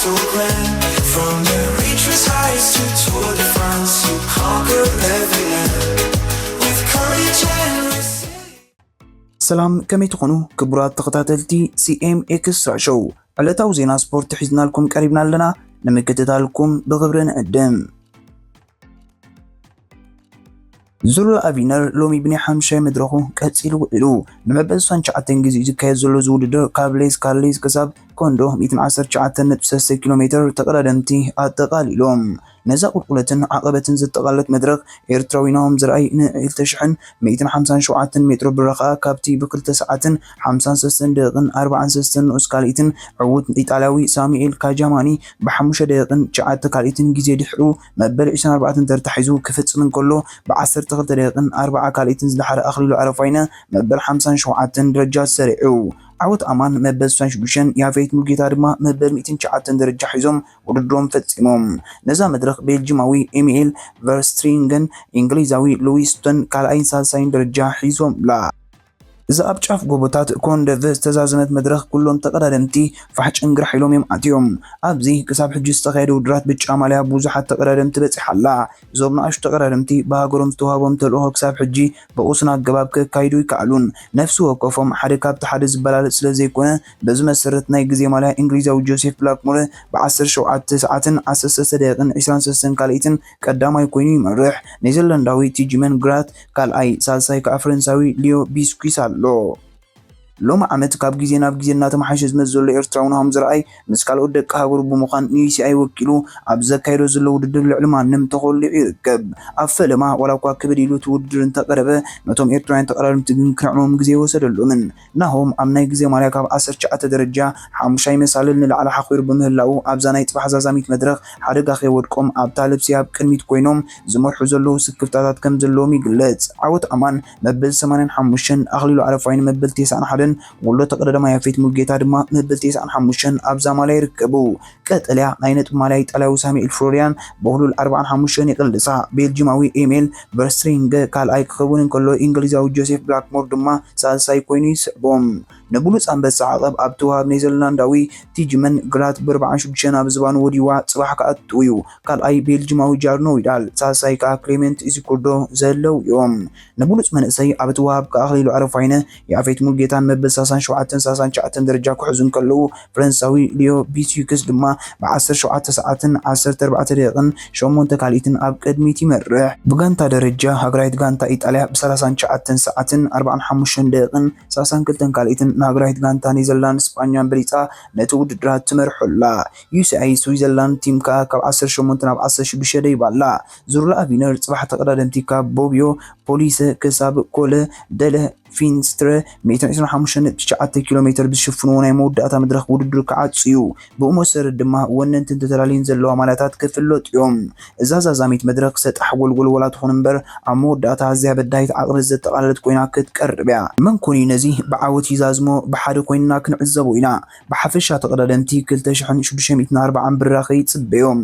From the reaches highest to Tour de France, you conquer every land with courage and resilience. ሰላም፣ ከመይ ትኾኑ ክቡራት ተኸታተልቲ C M Extra Show? ዕለታዊ ዜና ስፖርት ሒዝናልኩም ቀሪብና ኣለና። ንምክትታልኩም ብኽብሪ ንዕድም። ዙርላ ኣቪነር ሎሚ ብናይ ሓምሻይ መድረኹ ቀጺሉ ውዒሉ። ንመበል ሸውዓተ ግዜ ዝካየድ ዘሎ እዚ ውድድር ካብ ሌስ ካርሌስ ክሳብ ኮንዶ ሚእትን ዓሰርተ ትሽዓተን ነጥቢ ሰለስተ ኪሎ ሜትር ተቐዳደምቲ ኣጠቓሊሎም። ነዛ ቁልቁለትን ዓቐበትን ዘጠቓለለት መድረኽ ኤርትራዊ ናሆም ዘርኣይ ን ክልተ ሽሕን ሚእትን ሓምሳን ሸውዓተን ሜትሮ ብራኸ ካብቲ ብክልተ ሰዓትን ሓምሳን ሰለስተን ደቂቕን ኣርባዓን ሰለስተን ንኡስ ካልኢትን ዕዉት ኢጣልያዊ ሳሙኤል ካጃማኒ ብሓሙሽተ ደቂቕን ትሽዓተ ካልኢትን ግዜ ድሕሩ መበል ዕስራን ኣርባዕተን ተርታ ሒዙ ክፍጽም እንከሎ ብዓሰርተ ክልተ ደቂቕን ኣርባዓ ካልኢትን ዝደሓረ ኣኽሊሉ ኣረፋይነ መበል ሓምሳን ሸውዓተን ደረጃ ሰሪዑ። ዓወት ኣማን መበል ስሳን ሽዱሽተን፣ ያፌት ሙልጌታ ድማ መበል ሚእትን ትሽዓተን ደረጃ ሒዞም ውድድሮም ፈጺሞም። ነዛ መድረኽ ቤልጂማዊ ኤሚኤል ቨርስትሪንገን እንግሊዛዊ ሉዊስ ቱን ካልኣይን ሳልሳይን ደረጃ ሒዞምላ። እዛ ኣብ ጫፍ ጎቦታት ኮንደቨ ዝተዛዘመት መድረኽ ኩሎም ተቐዳደምቲ ፋሕ ጭንግራሕ ኢሎም እዮም ኣትዮም። ኣብዚ ክሳብ ሕጂ ዝተኻየደ ውድድራት ብጫ ማልያ ብዙሓት ተቐዳደምቲ በጺሓ ኣላ። እዞም ንኣሽቱ ተቐዳደምቲ ብሃገሮም ዝተዋህቦም ተልእኾ ክሳብ ሕጂ ብቕሱን ኣገባብ ከካይዱ ይከኣሉን ነፍሲ ወከፎም ሓደ ካብቲ ሓደ ዝበላለጽ ስለ ዘይኮነ በዚ መሰረት ናይ ግዜ ማልያ እንግሊዛዊ ጆሴፍ ብላክሞር ብዓሰርተ ሸውዓተ ሰዓትን ዓሰርተ ሰለስተ ደቂቕን ዕስራን ሰለስተን ካልኢትን ቀዳማይ ኮይኑ ይመርሕ። ኔዘርላንዳዊ ቲጂመን ግራት ካልኣይ፣ ሳልሳይ ከኣ ፈረንሳዊ ሊዮ ቢስኩስ ኣሎ። ሎሚ ዓመት ካብ ግዜ ናብ ግዜ እናተመሓየሸ ዝመጽእ ዘሎ ኤርትራዊ ናሆም ዘርኣይ ምስ ካልኦት ደቂ ሃገሩ ብምዃን ንዩሲኣይ ወኪሉ ኣብ ዘካየዶ ዘሎ ውድድር ልዕሊ ማንም ተኾሊዑ ይርከብ። ኣብ ፈለማ ዋላ እኳ ክብድ ኢሉ እቲ ውድድር እንተቐረበ ነቶም ኤርትራውያን ተቐዳደምቲ ግን ክነዕሞም ግዜ ኣይወሰደሎምን። ናሆም ኣብ ናይ ግዜ ማልያ ካብ ዓሰርተ ትሽዓተ ደረጃ ሓሙሻይ መሳልል ንላዕሊ ሓኺሩ ብምህላዉ ኣብዛ ናይ ጽባሕ ዛዛሚት መድረኽ ሓደጋ ከይወድቆም ኣብታ ልብሲ ኣብ ቅድሚት ኮይኖም ዝመርሑ ዘለዉ ስክፍታታት ከም ዘለዎም ይግለጽ። ዓወት ኣማን መበል ሰማንያን ሓሙሽተን፣ ኣኽሊሉ ኣረፋይን መበል ተስዓን ሓደን፣ ወሎ ተቐዳዳማይ ያፌት ሙልጌታ ድማ መበል ተስዓን ሓሙሽተን ኣብዛ ማልያ ይርከቡ። ቀጠልያ ናይ ነጥቢ ማልያ ኢጣልያዊ ሳሙኤል ፍሎሪያን ብህሉል ኣርባዓን ሓሙሽተን ይቕልሳ። ቤልጂማዊ ኤሚል ቨርስትሪንገ ካልኣይ ክኸውን እንከሎ እንግሊዛዊ ጆሴፍ ብላክሞር ድማ ሳልሳይ ኮይኑ ይስዕቦም። ንብሉጽ ኣንበሳ ዓቐብ ኣብ ትወሃብ ኔዘርላንዳዊ ቲጅመን ግራት ብኣርባዓን ሽዱሽተን ኣብ ዝባኑ ወዲዋ ጽባሕ ክኣትው እዩ። ካልኣይ ቤልጂማዊ ጃርኖ ዊዳል፣ ሳልሳይ ከኣ ክሌመንት ኢዚኩርዶ ዘለዉ እዮም። ንብሉጽ መንእሰይ ኣብ ትወሃብ ከኣኽሊሉ ኣረፋይነ፣ ያፌት ሙልጌታን መበል ሰላሳን ሸውዓተን ሰላሳን ትሽዓተን ደረጃ ክሕዙ እንከለዉ፣ ፈረንሳዊ ሊዮ ቢሲዩክስ ድማ ብዓሰርተ ሸውዓተ ሰዓትን ዓሰርተ ኣርባዕተ ደቂቕን ሸሞንተ ካልኢትን ኣብ ቅድሚት ይመርሕ። ብጋንታ ደረጃ ሃገራዊት ጋንታ ኢጣልያ ብሰላሳን ትሽዓተን ሰዓትን ኣርባዓን ሓሙሽተን ደቂቕን ሰላሳን ክልተን ካልኢትን ንሃገራዊት ጋንታ ኔዘርላንድ ስጳኛን በሊጻ ነቲ ውድድራት ትመርሖ ኣላ። ዩሲኣይ ስዊዘርላንድ ቲም ከኣ ካብ ዓሰርተ ሸሞንተ ናብ ዓሰርተ ሽዱሽተ ደይባ ኣላ። ዙርላ ኣቪነር ጽባሕ ተቐዳደምቲ ካብ ቦብዮ ፖሊሰ ክሳብ ኮለ ደለ ፊንስትረ ሚእትን ዕስራን ሓሙሽተን ነጥቢ ትሽዓተ ኪሎ ሜትር ብዝሽፍንዎ ናይ መወዳእታ መድረኽ ውድድር ክዓጹ እዩ። ብኡ መሰረት ድማ ወነንትን ተተላልዩን ዘለዋ ማልያታት ክፍለጡ እዮም። እዛ ዛዛሚት መድረኽ ሰጣሕ ጎልጎል ዋላ ትኹን እምበር ኣብ መወዳእታ ኣዝያ በዳሂት ዓቕበት ዘጠቓለለት ኮይና ክትቀርብ እያ። መን ኮን እዩ ነዚ ብዓወት ይዛዝሞ? ብሓደ ኮይንና ክንዕዘቦ ኢና። ብሓፈሻ ተቐዳደምቲ ክልተ ሽሕን ሽዱሽተ ሚእትን ኣርባዓን ብራኸ ይጽበዮም።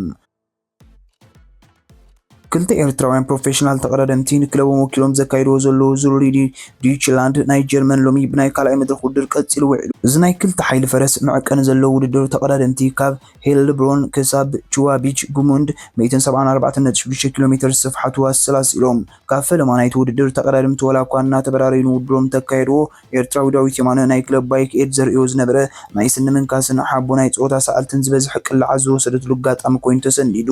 ክልተ ኤርትራውያን ፕሮፌሽናል ተቐዳደምቲ ንክለቦም ወኪሎም ዘካይድዎ ዘለዉ ዙር ሪዲ ዲዩችላንድ ናይ ጀርመን ሎሚ ብናይ ካልኣይ መድረኽ ውድድር ቀጺሉ ውዒሉ። እዚ ናይ ክልተ ሓይሊ ፈረስ መዐቀኒ ዘለዎ ውድድር ተቐዳደምቲ ካብ ሄልብሮን ክሳብ ቹዋቢች ጉሙንድ ሚእትን ሰብዓን ኣርባዕተን ነጥቢ ሽዱሽተ ኪሎ ሜትር ስፍሓቱ ኣሰላሲሎም። ካብ ፈለማ ናይቲ ውድድር ተቐዳደምቲ ዋላ እኳ እናተበራረዩ ንውድድሮም እንተካየድዎ፣ ኤርትራዊ ዳዊት የማነ ናይ ክለብ ባይክ ኤድ ዘርእዮ ዝነበረ ናይ ስኒ ምንካስን ሓቦ ናይ ጸወታ ሰኣልትን ዝበዝሐ ቅላዓት ዝወሰደትሉ ኣጋጣሚ ኮይኑ ተሰኒዱ።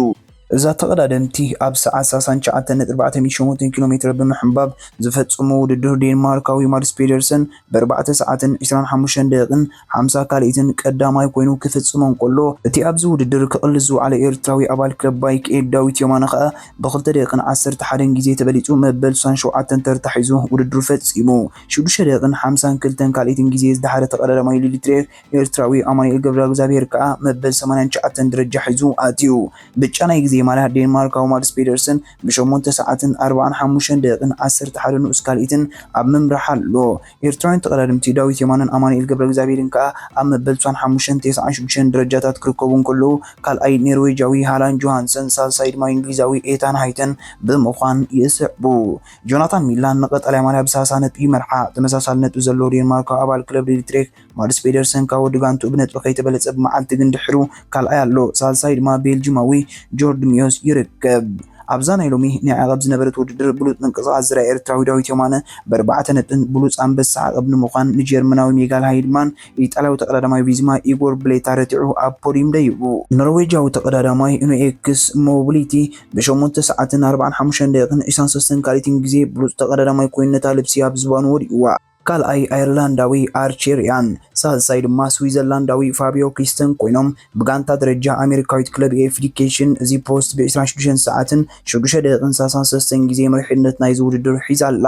እዛ ተቐዳደምቲ ኣብ ሰዓት ሰላሳን ትሽዓተን ነጥቢ ኣርባዕተ ሚእቲ ሸሞንተ ኪሎ ሜትር ብምሕንባብ ዝፈጸሞ ውድድር ዴንማርካዊ ማድስ ፔደርሰን ብኣርባዕተ ሰዓትን ዕስራን ሓሙሽተን ደቂቕን ሓምሳ ካልኢትን ቀዳማይ ኮይኑ ክፍጽሞ እንከሎ፣ እቲ ኣብዚ ውድድር ክቕልስ ዝወዓለ ኤርትራዊ ኣባል ክለብ ባይክ ኤድ ዳዊት የማነ ከኣ ብኽልተ ደቂቕን ዓሰርተ ሓደን ግዜ ተበሊጹ መበል ስሳን ሸውዓተን ተርታ ሒዙ ውድድሩ ፈጺሙ። ሽዱሽተ ደቂቕን ሓምሳን ክልተን ካልኢትን ግዜ ዝደሓረ ተቐዳዳማይ ሊሊትሬር ኤርትራዊ ኣማኑኤል ገብረእግዚኣብሄር ከኣ መበል ሰማንያን ትሽዓተን ደረጃ ሒዙ ኣትዩ። ብጫ ናይ ግዜ ማልያ ዴንማርካዊ ማድስ ፔደርሰን ብ8 ሰዓትን ኣርባዓን ሓሙሽተን ደቂቕን ዓሰርተ ሓደ ንኡስ ካልኢትን ኣብ ምምራሕ ኣሎ። ኤርትራውያን ተቐዳደምቲ ዳዊት የማነን ኣማኑኤል ገብረ እግዚኣብሔርን ከኣ ኣብ መበል ስሳን ሓሙሽተን ተስዓን ሽዱሽተን ደረጃታት ክርከቡ እንከለዉ፣ ካልኣይ ኔርዌጃዊ ሃላን ጆሃንሰን፣ ሳልሳይ ድማ እንግሊዛዊ ኤታን ሃይተን ብምዃን ይስዕቡ። ጆናታን ሚላን ንቀጠልያ ማልያ ብ ሰላሳ ነጥቢ ይመርሓ። ተመሳሳሊ ነጥቢ ዘለዎ ዴንማርካዊ ኣባል ክለብ ሪትሬክ ማድስ ፔደርሰን ካብ ወዲ ጋንትኡ ብነጥቢ ከይተበለጸ ብመዓልቲ ግን ድሕሩ ካልኣይ ኣሎ። ሳልሳይ ድማ ቤልጂማዊ ጆርድ ሚዮስ ይርከብ። ኣብዛ ናይ ሎሚ ናይ ዓቐብ ዝነበረት ውድድር ብሉጽ ምንቅስቓስ ዝረኣየ ኤርትራዊ ዳዊት የማነ ብኣርባዕተ ነጥብን ብሉጽ ኣንበሳ ዓቐብ ንምዃን ንጀርመናዊ ሚጋል ሃይድማን ኢጣልያዊ ተቐዳዳማይ ቪዝማ ኢጎር ብሌታ ረቲዑ ኣብ ፖዲዩም ደይቡ። ኖርዌጃዊ ተቐዳዳማይ ኑኤክስ ሞቢሊቲ ብ8 ሰዓትን ኣርባዓን ሓሙሽተን ደቂቕን ዕስራን ሰለስተን ካልኢትን ግዜ ብሉጽ ተቐዳዳማይ ኮይኑ ነታ ልብሲ ኣብ ዝባኑ ወዲእዋ። ካልኣይ ኣየርላንዳዊ ኣርቸር ያን፣ ሳልሳይ ድማ ስዊዘርላንዳዊ ፋቢዮ ክሪስተን ኮይኖም፣ ብጋንታ ደረጃ ኣሜሪካዊት ክለብ ኤፍዲኬሽን እዚ ፖስት ብ ዕስራን ሽዱሽተን ሰዓትን ሽዱሽተ ደቂቕን ሰላሳን ሰለስተን ግዜ መሪሕነት ናይዚ ውድድር ሒዛ ኣላ።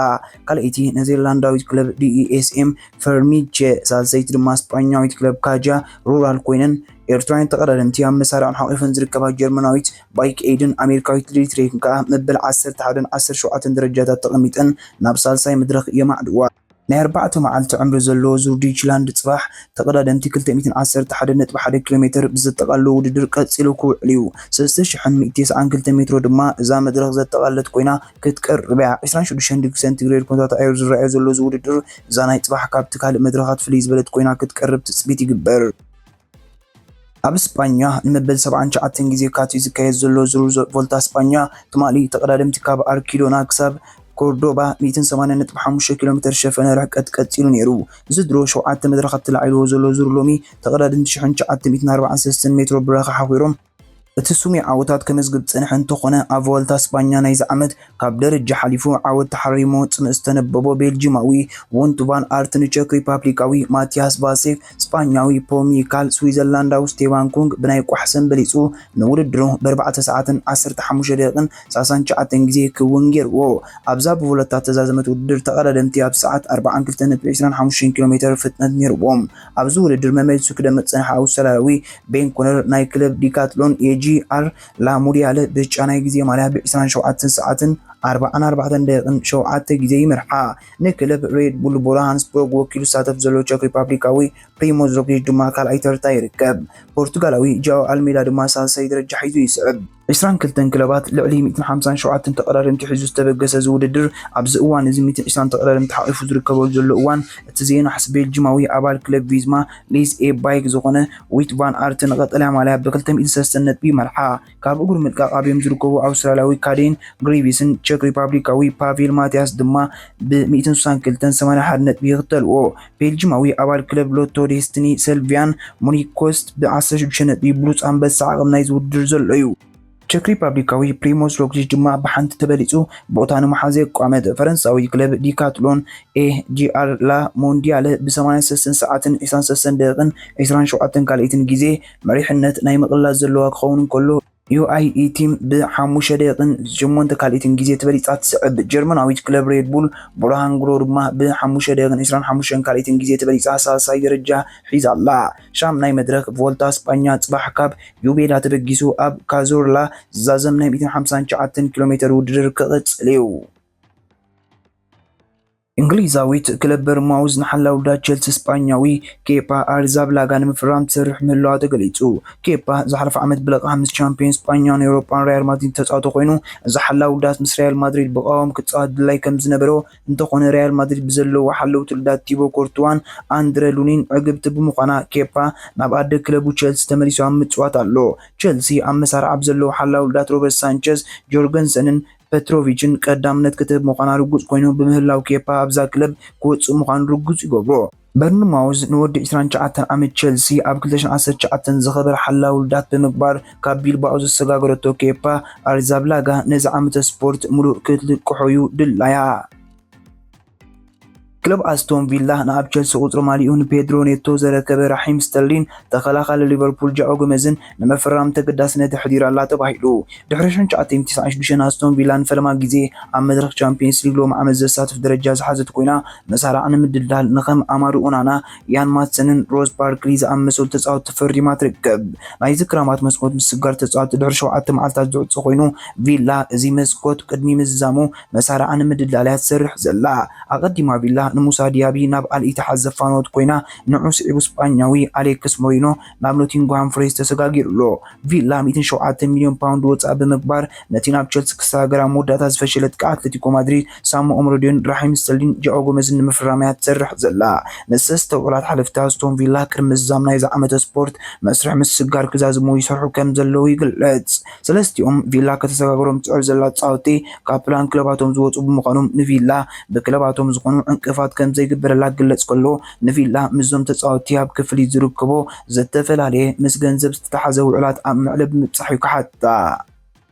ካልኣይቲ ኔዘርላንዳዊት ክለብ ዲኢኤስኤም ፈርሚቼ፣ ሳልሰይቲ ድማ ስጳኛዊት ክለብ ካጃ ሩራል ኮይነን፣ ኤርትራውያን ተቐዳደምቲ ኣብ መሳርዕን ሓቒፈን ዝርከባ ጀርመናዊት ባይክ ኤድን ኣሜሪካዊት ሪትሬክን ከኣ መበል ዓሰርተ ሓደን ዓሰርተ ሸውዓተን ደረጃታት ተቐሚጠን ናብ ሳልሳይ መድረኽ የማዕድዋ። ናይ ኣርባዕተ መዓልቲ ዕምሪ ዘለዎ ዙር ዱይችላንድ ጽባሕ ተቐዳደምቲ ክልተ ሚእትን ዓሰርተ ሓደን ነጥቢ ሓደ ኪሎ ሜተር ብዘጠቓልሎ ውድድር ቀጺሉ ክውዕል እዩ። ሰለስተ ሽሕን ሚእቲ ተስዓን ክልተ ሜትሮ ድማ እዛ መድረኽ ዘጠቓለለት ኮይና ክትቀርብ እያ። ዕስራን ሽዱሽተን ዲግሪ ሴንቲግሬድ ኩነታት ኣየር ዝረኣዮ ዘሎ እዚ ውድድር፣ እዛ ናይ ጽባሕ ካብቲ ካልእ መድረኻት ፍልይ ዝበለት ኮይና ክትቀርብ ትጽቢት ይግበር። ኣብ ስጳኛ ንመበል ሰብዓን ትሽዓተን ግዜ ካትዩ ዝካየድ ዘሎ ዙር ዞ-፣ ቮልታ ስጳኛ ትማሊ ተቐዳደምቲ ካብ ኣርኪዶና ክሳብ ኮርዶባ ሚእትን ሰማንያን ነጥቢ ሓሙሽተ ኪሎ ሜተር ዝሸፈነ ርሕቀት ቀጺሉ ነይሩ። እዚ ድሮ ሸውዓተ መድረኻት ተላዒልዎ ዘሎ ዙር ሎሚ ተቐዳደምቲ ሽሕን ትሽዓተ ሚእትን ኣርባዓን ሰለስተን ሜትሮ ብራኸ ሓኺሮም እቲ ስሙይ ዓወታት ከመዝግብ ጸንሐ እንተኾነ፣ ኣብ ቮልታ ስጳኛ ናይዚ ዓመት ካብ ደረጃ ሓሊፉ ዓወት ተሓሪሙ ጽምእ ዝተነበቦ ቤልጂማዊ ዎንት ቫን ኣርት ንቸክ ሪፓብሊካዊ ማቲያስ ቫሴክ፣ ስጳኛዊ ፖሚካል፣ ስዊዘርላንዳዊ ስቴቫን ኩንግ ብናይ ቋሕ ሰንበሊጹ ንውድድሩ ብኣርባዕተ ሰዓትን ዓሰርተ ሓሙሽተ ደቂቕን ሰላሳን ትሽዓተን ግዜ ክውን ገይርዎ። ኣብዛ ብቮለታ ተዛዘመት ውድድር ተቐዳደምቲ ኣብ ሰዓት ኣርባዓን ክልተን ነጥቢ ዕስራን ሓሙሽተን ኪሎ ሜተር ፍጥነት ነይርዎም። ኣብዚ ውድድር መመሊሱ ክደምቕ ዝጸንሐ ኣውስትራልያዊ ቤን ኮነር ናይ ክለብ ዲካትሎን ኤጂኣር ላ ሞንዲያል ብጫ ናይ ግዜ ማልያ ብ ዕስራን ሸውዓተን ሰዓትን ኣርባዓን ኣርባዕተን ደቂቕን ሸውዓተ ግዜ ይመርሓ። ንክለብ ሬድ ቡል ቦራሃንስቡርግ ወኪሉ ዝሳተፍ ዘሎ ቸክ ሪፓብሊካዊ ፕሪሞዝ ሮግሊች ድማ ካልኣይ ተርታ ይርከብ። ፖርቱጋላዊ ጃኦ ኣልሜዳ ድማ ሳልሳይ ደረጃ ሒዙ ይስዕብ። ዕስራን ክልተን ክለባት ልዕሊ ሚእትን ሓምሳን ሸውዓተን ተቐዳደምቲ ሒዙ ዝተበገሰ እዚ ውድድር፣ ኣብዚ እዋን እዚ ሚእትን ዕስራን ተቐዳደምቲ ሓቒፉ ዝርከበሉ ዘሎ እዋን፣ እቲ ዘይናሕስ ቤልጂማዊ ኣባል ክለብ ቪዝማ ሊዝ ኤ ባይክ ዝኾነ ዊት ቫን ኣርት ንቐጠልያ ማልያ ብ ክልተ ሚእትን ሰለስተን ነጥቢ ይመርሓ። ካብ እግሩ ምልቃቕ ኣብዮም ዝርከቡ ኣውስትራልያዊ ካዴን ግሪቪስን ቸክ ሪፓብሊካዊ ፓቬል ማቲያስ ድማ ብ ሚእትን ስሳን ክልተን ሰማንያን ሓደን ነጥቢ ይኽተልዎ። ቤልጂማዊ ኣባል ክለብ ሎቶ ዴስቲኒ ሰልቪያን ሞኒኮስት ብ ዓሰርተ ሽዱሽተ ነጥቢ ብሉጽ ኣንበሳ ዓቕም ናይዚ ውድድር ዘሎ እዩ። ቸክ ሪፓብሊካዊ ፕሪሞዝ ሮግሊች ድማ ብሓንቲ ተበሊጹ ቦታ ንምሓዝ የቋመጥ። ፈረንሳዊ ክለብ ዲካትሎን ኤጂኣር ላ ሞንዲያለ ብ ሰማንያን ሰለስተን ሰዓትን ዕስራን ሰለስተን ደቂቕን ዕስራን ሸውዓተን ካልኢትን ግዜ መሪሕነት ናይ ምቕላስ ዘለዋ ክኸውን እንከሎ፣ ዩኣይኢ ቲም ብ ሓሙሽተ ደቂቕን ሸሞንተ ካልኢትን ግዜ ተበሊጻ ትስዕብ። ጀርመናዊት ክለብ ሬድ ቡል ቦራሃንግሮ ድማ ብ ሓሙሽተ ደቂቕን ዕስራን ሓሙሽተን ካልኢትን ግዜ ተበሊጻ ሳልሳይ ደረጃ ሒዛ ኣላ። ሻምናይ መድረኽ ቮልታ ስጳኛ ጽባሕ ካብ ዩቤዳ ተበጊሱ ኣብ ካዞርላ ዝዛዘም ናይ ሚእትን ሓምሳን ትሽዓተን ኪሎ ሜተር ውድድር ክቕጽል እዩ። እንግሊዛዊት ክለብ በርንማውዝ ንሓላው ዳ ቸልሲ ስጳኛዊ ኬፓ ኣሪዛብላጋ ንምፍራም ትሰርሕ ምህላዋ ተገሊጹ። ኬፓ ዝሓለፈ ዓመት ብለቃ ምስ ቻምፒዮን ስጳኛን ኤውሮጳን ሪያል ማድሪድ ተጻወተ ኮይኑ፣ እዚ ሓላው ዳት ምስ ሪያል ማድሪድ ብቐዋም ክጻወት ድላይ ከም ዝነበሮ፣ እንተኾነ ሪያል ማድሪድ ብዘለዎ ሓለውቲ ልዳት ቲቦ ኮርቱዋን ኣንድረ ሉኒን ዕግብቲ ብምዃና፣ ኬፓ ናብ ኣደ ክለቡ ቸልሲ ተመሊሱ ኣብ ምጽዋት ኣሎ። ቸልሲ ኣብ መሳርዓ ብዘለዎ ሓላው ልዳት ሮበርት ሳንቸዝ፣ ጆርገንሰንን ፐትሮቪችን ቀዳምነት ክትህብ ምዃና ርጉጽ ኮይኑ ብምህላው፣ ኬፓ ኣብዛ ክለብ ክወጽእ ምዃኑ ርጉጽ ይገብሮ። በርንማውዝ ንወዲ ዕስራን ትሽዓተን ዓመት ቸልሲ ኣብ ክልተ ሽሕን ዓሰርተ ትሽዓተን ዝኸበረ ሓላው ልዳት ብምግባር፣ ካብ ቢልባኦ ዘሰጋገረቶ ኬፓ ኣሪዛብላጋ ነዚ ዓመተ ስፖርት ምሉእ ክትልቅሖ እዩ ድላያ። ክለብ ኣስቶን ቪላ ንኣብ ቸልሲ ቁጽሪ ማሊኡ ንፔድሮ ኔቶ ዘረከበ ራሒም ስተርሊን፣ ተኸላኻሊ ሊቨርፑል ጃኦ ጎመዝን ንምፍራም ተገዳስነት ኣሕዲራ ኣላ ተባሂሉ። ድሕሪ ሽሕን ትሽዓተ ሚእትን ተስዓን ሽዱሽተን ኣስቶን ቪላ ንፈለማ ግዜ ኣብ መድረኽ ቻምፒየንስ ሊግ ሎም ዓመት ዘሳትፍ ደረጃ ዝሓዘት ኮይና፣ መሳርዓ ንምድልዳል ንኸም ኣማዱ ኦናና፣ ኢያን ማትሰንን ሮዝ ባርክሊ ዝኣመሰሉ ተጻወትቲ ፈሪማ ትርከብ። ናይዚ ክራማት መስኮት ምስጋር ተጻወትቲ ድሕሪ ሸውዓተ መዓልታት ዝዕጾ ኮይኑ፣ ቪላ እዚ መስኮት ቅድሚ ምዝዛሙ መሳርዓ ንምድልዳል እያ ትሰርሕ ዘላ። ኣቐዲማ ቪላ ንሙሳ ዲያቢ ናብ ኣል ኢትሓድ ዘፋነወት ኮይና፣ ንዑ ስዒቡ ስጳኛዊ ኣሌክስ ሞሪኖ ናብ ኖቲንግሃም ፎሬስት ተሰጋጊሩ ኣሎ። ቪላ ሚእትን ሸውዓተ ሚልዮን ፓውንድ ወጻኢ ብምግባር ነቲ ናብ ቸልሲ ክሰጋገር ኣብ መወዳእታ ዝፈሸለ ጥቃ ኣትሌቲኮ ማድሪድ ሳሞ ኦምሮዲዮን ራሒም ስተርሊን ጃኦ ጎመዝን ንምፍራም እያ ትሰርሕ ዘላ። ንሰለስተ ውዕላት ሓለፍቲ ኣስቶን ቪላ ቅድሚ ምዝዛም ናይዚ ዓመተ ስፖርት መስርሕ ምስጋር ክዛዝሙ ይሰርሑ ከም ዘለዉ ይግለጽ። ሰለስቲኦም ቪላ ከተሰጋግሮም ትጽዕር ዘላ ተጻወትቲ ካብ ፕላን ክለባቶም ዝወጹ ብምዃኖም ንቪላ ብክለባቶም ዝኾኑ ዕንቅፋት ከም ዘይግበረላ ክግለጽ ከሎ፣ ንቪላ ምስዞም ተጻወትቲ ኣብ ክፍሊት ዝርከቦ ዝተፈላለየ ምስ ገንዘብ ዝተተሓዘ ውዕላት ኣብ መዕለቢ ምብጻሕ እዩ ክሓታ።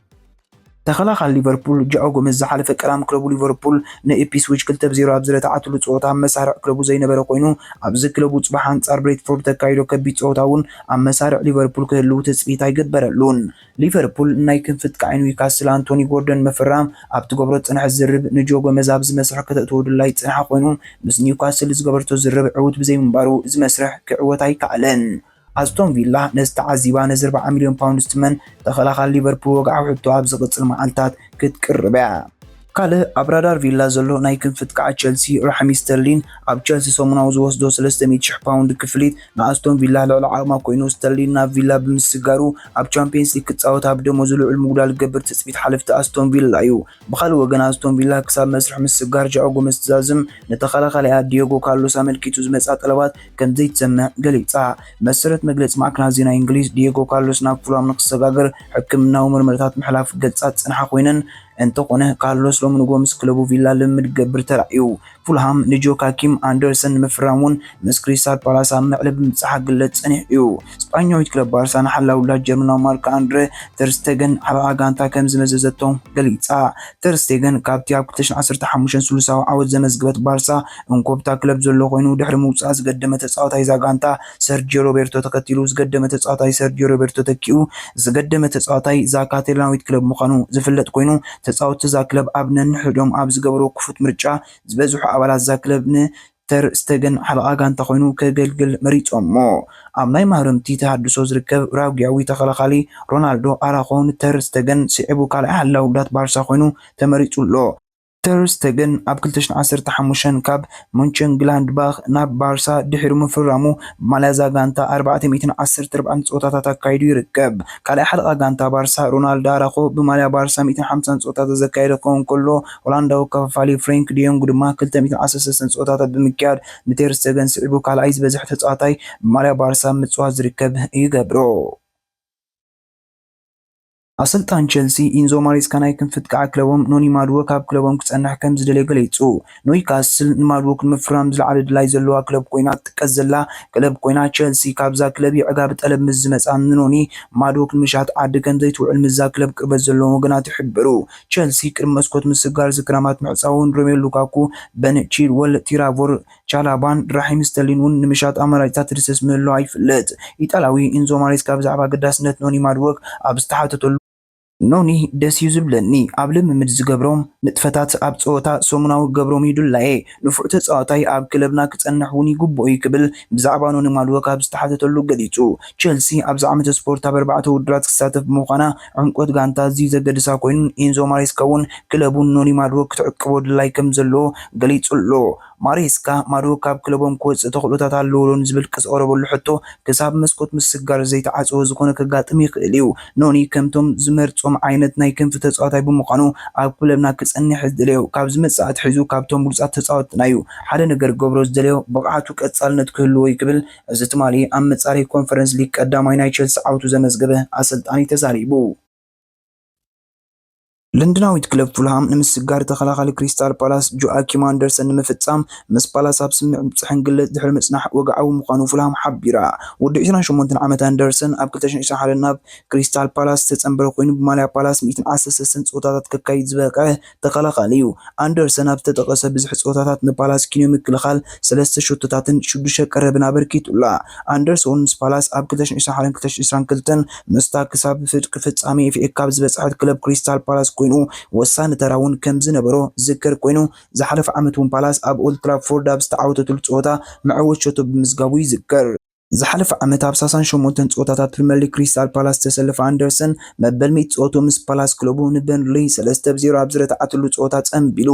ተኸላኻሊ ሊቨርፑል ጃኦ ጎመዝ ዝሓለፈ ቀዳም ክለቡ ሊቨርፑል ንኢፕስዊች ክልተ ብ ዜሮ ኣብ ዝረትዓትሉ ጸወታ ኣብ መሳርዕ ክለቡ ዘይነበረ ኮይኑ፣ ኣብዚ ክለቡ ጽባሕ ኣንጻር ብሬትፎርድ ተካይዶ ከቢድ ጸወታ እውን ኣብ መሳርዕ ሊቨርፑል ክህልው ትጽቢት ኣይግበረሉን። ሊቨርፑል ናይ ክንፊ ኣጥቃዒ ኒውካስል ኣንቶኒ ጎርደን ምፍራም ኣብ ትገብሮ ዝጸንሐት ዝርርብ ንጆ ጎመዝ ኣብዚ መስርሕ ከተእትዎ ድላይ ዝጸንሓ ኮይኑ፣ ምስ ኒውካስል ዝገበረቶ ዝርርብ ዕዉት ብዘይምንባሩ እዚ መስርሕ ክዕወት ኣይከኣለን። ኣስቶን ቪላ ነዚ ተዓዚባ ነዚ ኣርብዓ ሚልዮን ፓውንድ ዝትመን ተኸላኻሊ ሊቨርፑል ወግዓዊ ሕቶ ኣብ ዝቕጽል መዓልታት ክትቅርብ እያ። ካልእ ኣብ ራዳር ቪላ ዘሎ ናይ ክንፊ ኣጥቃዒ ቸልሲ ራሕሚ ስተርሊን ኣብ ቸልሲ ሰሙናዊ ዝወስዶ ሰለስተ ሚእቲ ሽሕ ፓውንድ ክፍሊት ንኣስቶን ቪላ ልዕሊ ዓቕማ ኮይኑ፣ ስተርሊን ናብ ቪላ ብምስጋሩ ኣብ ቻምፒየንስ ሊግ ክጻወት ኣብ ደሞዙ ልዑል ምጉዳል ክገብር ትጽቢት ሓለፍቲ ኣስቶን ቪላ እዩ። ብኻልእ ወገን ኣስቶን ቪላ ክሳብ መስርሕ ምስጋር ጃኦ ጎመዝ ትዛዝም ንተኸላኻሊኣ ዲዮጎ ካርሎስ ኣመልኪቱ ዝመጻ ጠለባት ከም ዘይትሰምዕ ገሊጻ። መሰረት መግለጺ ማዕከናት ዜና እንግሊዝ፣ ዲዮጎ ካርሎስ ናብ ፉልሃም ንክሰጋገር ሕክምናዊ መርመርታት ምሕላፍ ገልጻ ዝጸንሓ ኮይነን፣ እንተኾነ ካርሎስ ሎሚ ንግሆ ምስ ክለቡ ቪላ ልምምድ ክገብር ተራእዩ። ፉልሃም ንጆካኪም ኣንደርሰን ንምፍራም እውን ምስ ክሪስታል ፓላስ ኣብ መዕለቢ ምብጻሕ ክግለጽ ጸኒሑ እዩ። ስጳኛዊት ክለብ ባርሳ ንሓላው ውላድ ጀርመናዊ ማርክ ኣንድረ ተር ስቴገን ሓለቓ ጋንታ ከም ዝመዘዘቶ ገሊጻ። ተር ስቴገን ካብቲ ኣብ ክልተ ሽሕን ዓሰርተ ሓሙሽተን ስሉሳዊ ዓወት ዘመዝገበት ባርሳ እንኮብታ ክለብ ዘሎ ኮይኑ፣ ድሕሪ ምውጻእ ዝገደመ ተጻዋታይ እዛ ጋንታ ሰርጂዮ ሮቤርቶ ተኸቲሉ ዝገደመ ተጻዋታይ ሰርጂዮ ሮቤርቶ ተኪኡ ዝገደመ ተጻዋታይ እዛ ካታላናዊት ክለብ ምዃኑ ዝፍለጥ ኮይኑ፣ ተጻወትቲ እዛ ክለብ ኣብ ነንሕድሕዶም ኣብ ዝገበርዎ ክፉት ምርጫ ዝበዝሑ ኣባላት እዛ ክለብ ንተር ስቴገን ሓለቓ ጋንታ ኮይኑ ከገልግል መሪጾሞ። ኣብ ናይ ማህረምቲ ተሃድሶ ዝርከብ ኡራጓያዊ ተኸላኻሊ ሮናልዶ ኣራኾ ንተር ስቴገን ስዒቡ ካልኣይ ሓላዊ ውዳት ባርሳ ኮይኑ ተመሪጹ ኣሎ። ተር ስቴገን ኣብ ክልተ ሽሕን ዓሰርተ ሓሙሽተን ካብ ሞንቸንግላድባኽ ናብ ባርሳ ድሒሩ ምፍራሙ ብማልያ እዛ ጋንታ ኣርባዕተ ሚእትን ዓሰርተ ኣርባዕተን ጸወታታት ኣካይዱ ይርከብ። ካልኣይ ሓለቓ ጋንታ ባርሳ ሮናልዶ ኣራኾ ብማልያ ባርሳ ሚእትን ሓምሳን ጸወታታት ዘካየደ ክኸውን ከሎ፣ ሆላንዳዊ ከፋፋሊ ፍሬንክ ዲዮንግ ድማ ክልተ ሚእትን ዓሰርተ ሰለስተን ጸወታታት ብምክያድ ንቴር ስቴገን ስዒቡ ካልኣይ ዝበዝሐ ተጻዋታይ ብማልያ ባርሳ ምጽዋት ዝርከብ ይገብሮ። ኣሰልጣን ቸልሲ ኢንዞ ማሬስካ ናይ ክንፊ ኣጥቃዒ ክለቦም ኖኒ ማድወክ ኣብ ክለቦም ክጸንሕ ከም ዝደለየ ገሊጹ። ኒውካስል ንማድወክ ንምፍራም ዝለዓለ ድላይ ዘለዋ ክለብ ኮይና ትጥቀስ ዘላ ክለብ ኮይና፣ ቸልሲ ካብዛ ክለብ የዕጋቢ ጠለብ ምስ ዝመጻ ንኖኒ ማድወክ ንምሻጥ ዓዲ ከም ዘይትውዕል ምስዛ ክለብ ቅርበት ዘለዎም ወገናት ይሕብሩ። ቸልሲ ቅድሚ መስኮት ምስጋር ዝክራማት ምዕጻውን ሮሜሉ ሉካኩ፣ በን ቺልወል፣ ቲራቮር ቻላባን ራሒም ስተርሊን እውን ንምሻጥ ኣማራጺታት ትድስስ ምህላዋ ይፍለጥ። ኢጣልያዊ ኢንዞ ማሬስካ ብዛዕባ ኣገዳስነት ኖኒ ማድወክ ኣብ ዝተሓተተሉ፣ ኖኒ ደስ እዩ ዝብለኒ። ኣብ ልምምድ ዝገብሮም ንጥፈታት ኣብ ጸወታ ሰሙናዊ ክገብሮም እዩ ድላየ። ንፉዕ ተጻዋታይ ኣብ ክለብና ክጸንሕ እውን ይግብኦ እዩ ክብል ብዛዕባ ኖኒ ማድወክ ኣብ ዝተሓተተሉ ገሊጹ። ቸልሲ ኣብዚ ዓመተ ስፖርት ኣብ ኣርባዕተ ውድድራት ክሳተፍ ብምዃና ዕምቆት ጋንታ ኣዝዩ ዘገድሳ ኮይኑ፣ ኢንዞ ማሬስካ እውን ክለቡ ንኖኒ ማድወክ ክትዕቅቦ ድላይ ከም ዘለዎ ገሊጹ ኣሎ። ማሬስካ ማድወክ ካብ ክለቦም ክወጽእ ተኽእሎታት ኣለዎ ዶ ንዝብል ዝቐረበሉ ሕቶ፣ ክሳብ መስኮት ምስጋር ዘይተዓጸወ ዝኾነ ከጋጥም ይኽእል እዩ። ኖኒ ከምቶም ዝመርጾም ዓይነት ናይ ክንፊ ተጻዋታይ ብምዃኑ ኣብ ክለብና ክጸንሕ ዝደለዮ ካብ ዝመጽእ ኣትሒዙ ካብቶም ብሉጻት ተጻወትትና እዩ። ሓደ ነገር ክገብሮ ዝደለዮ ብቕዓቱ ቀጻልነት ክህልዎ እዩ ክብል እዚ ትማሊ ኣብ መጻረይ ኮንፈረንስ ሊግ ቀዳማይ ናይ ቸልሲ ዓወቱ ዘመዝገበ ኣሰልጣኒ ተዛሪቡ። ለንደናዊት ክለብ ፉልሃም ንምስጋር ተኸላኻሊ ክሪስታል ፓላስ ጆኣኪም ኣንደርሰን ንምፍጻም ምስ ፓላስ ኣብ ስምምዕ ምብጻሕ እንግልት ድሕሪ ምጽናሕ ወግዓዊ ምዃኑ ፉልሃም ሓቢራ። ወዲ ዕስራን ሸሞንተን ዓመት ኣንደርሰን ኣብ ክልተ ሽሕን ዕስራን ሓደን ናብ ክሪስታል ፓላስ ዝተጸንበረ ኮይኑ፣ ብማልያ ፓላስ ሚእትን ዓሰርተ ሰለስተን ጸወታታት ከካይድ ዝበቕዐ ተኸላኻሊ እዩ። ኣንደርሰን ኣብ ዝተጠቐሰ ብዝሒ ጸወታታት ንፓላስ ኪንዮ ምክልኻል ሰለስተ ሸቶታትን ሽዱሽተ ቀረብን ኣበርኪቱላ። ኣንደርሰን ምስ ፓላስ ኣብ ክልተ ሽሕን ዕስራን ሓደን ክልተ ሽሕን ዕስራን ክልተን ምስታ ክሳብ ፍርቂ ፍጻሜ ኤፍ ኤ ካፕ ዝበጽሐት ክለብ ክሪስታል ፓላስ ኮይኑ፣ ወሳኒ ተራ እውን ከም ዝነበሮ ዝዝከር ኮይኑ፣ ዝሓለፈ ዓመት እውን ፓላስ ኣብ ኦልድ ትራፎርድ ኣብ ዝተዓወተትሉ ጸወታ መዕወቲ ሸቶ ብምዝጋቡ ይዝከር። ዝሓለፈ ዓመት ኣብ ሰላሳን ሸሞንተን ጸወታታት ፕሪምየር ሊግ ክሪስታል ፓላስ ዝተሰለፈ ኣንደርሰን፣ መበል ሚእቲ ጸወትኡ ምስ ፓላስ ክለቡ ንበርንሊ ሰለስተ ብ ዜሮ ኣብ ዝረትዓትሉ ጸወታ ጸንቢሉ።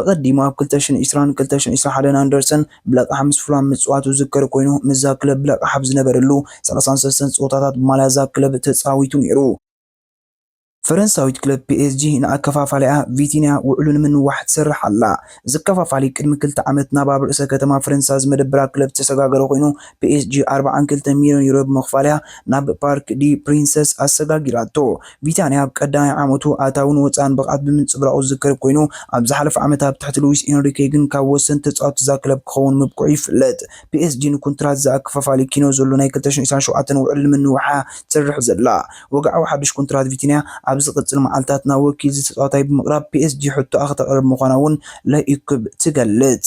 ኣቐዲሙ ኣብ ክልተ ሽሕን ዕስራን ክልተ ሽሕን ዕስራን ሓደን ኣንደርሰን ብለቓሕ ምስ ፉላም ምጽዋቱ ዝዝከር ኮይኑ፣ ምስዛ ክለብ ብለቓሕ ኣብ ዝነበረሉ ሰላሳን ሰለስተን ጸወታታት ብማልያ እዛ ክለብ ተጻዊቱ ነይሩ። ፈረንሳዊት ክለብ ፒ ኤስ ጂ ንኣከፋፋሊኣ ቪቲንያ ውዕሉ ንምንዋሕ ትሰርሕ ኣላ። እዚ ኣከፋፋሊ ቅድሚ ክልተ ዓመት ናብ ኣብ ርእሰ ከተማ ፈረንሳ ዝመደበራ ክለብ ዝተሰጋገረ ኮይኑ፣ ፒ ኤስ ጂ ኣርብዓን ክልተን ሚልዮን ዩሮ ብምኽፋል እያ ናብ ፓርክ ዲ ፕሪንሰስ ኣሰጋጊራቶ። ቪታንያ ኣብ ቀዳማይ ዓመቱ ኣታውን ወጻእን ብቕዓት ብምንጽብራቑ ዝዝከር ኮይኑ፣ ኣብ ዝሓለፈ ዓመት ኣብ ትሕቲ ሉዊስ ኤንሪኬ ግን ካብ ወሰንቲ ተጻወትቲ እዛ ክለብ ክኸውን ምብቅዑ ይፍለጥ። ፒ ኤስ ጂ ንኮንትራት እዛ ኣከፋፋሊ ኪኖ ዘሎ ናይ ክልተ ሽሕን ዕስራን ሸውዓተን ውዕል ንምንዋሕ ትሰርሕ ዘላ። ወግዓዊ ሓድሽ ኮንትራት ቪቲንያ ኣብ ዝቕጽል መዓልታት ናብ ወኪል ዝተጻዋታይ ብምቕራብ ፒ ኤስ ጂ ሕቶኣ ክተቕርብ ምዃና እውን ለኢኩብ ትገልጽ።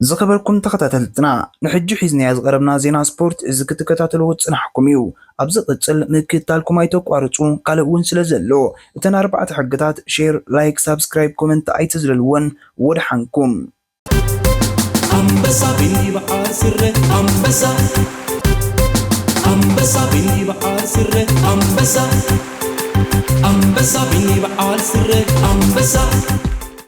ዝኸበርኩም ተኸታተልትና፣ ንሕጂ ሒዝናዮ ዝቐረብና ዜና ስፖርት እዚ ክትከታተልዎ ዝጽናሕኩም እዩ። ኣብ ዝቕጽል ምክትታልኩም ኣይተቋርጹ፣ ካልእ እውን ስለ ዘሎ። እተን ኣርባዕተ ሕግታት፣ ሼር፣ ላይክ፣ ሳብስክራይብ፣ ኮመንት ኣይትዝለልወን። ወድሓንኩም። ኣንበሳ ቢኒ በዓል ስረ ኣንበሳ፣ ኣንበሳ ቢኒ በዓል ስረ ኣንበሳ፣ ኣንበሳ ቢኒ በዓል ስረ ኣንበሳ።